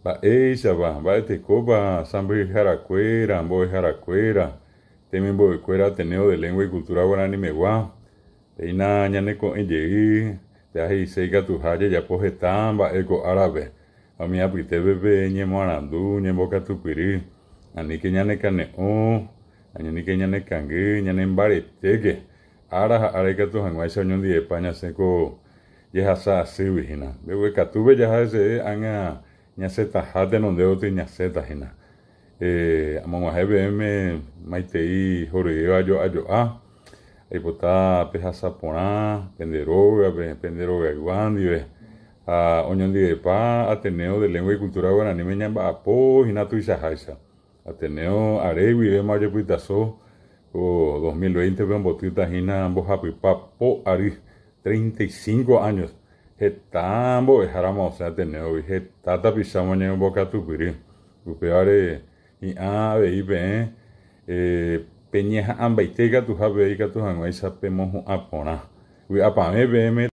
Mba'éichapa, mba'etekópa sãmbyhyharakuéra, mbo'eharakuéra, temimbo'ekuéra Ateneo de Lengua y Cultura Guaranimegua, péina ñaneko'ẽ jey, péa he'ise ikatuha jajapo heta mba'e ko árape, ha umi apytépe pe ñemoarandu, ñembokatupyry, aníke ñanekane'õ, aníke ñanekangy, ñanembaretéke, ára ha ára ikatu hag̃uáicha oñondivepa ñasẽ ko jehasa asýgui hína. Mbeguekatúpe jaha heseve ág̃a ñasẽtaha tenonde gotyo ñasẽta hína. Amog̃uahẽ peẽme maitei horyvéva jo'a jo'a, aipota pehasa porã pende rógape, pende rogaygua ndive ha oñondivepa Ateneo de Lengua y Cultura Guaraníme ñamba'apo hína tuichaháicha. Ateneo are guivéma ojepytaso ko 2020-pe ombotýta hína mbohapypa po ary, 35 años. Heta mbo'ehárama osẽ Ateneo-gui, heta tapicháma oñembokatupyry. Upévare hi'ã avei peẽ peñeha'ãmbaite ikatuha peẽ ikatu hag̃uáicha pemohu'ã porã. Vy'apavẽ peẽme.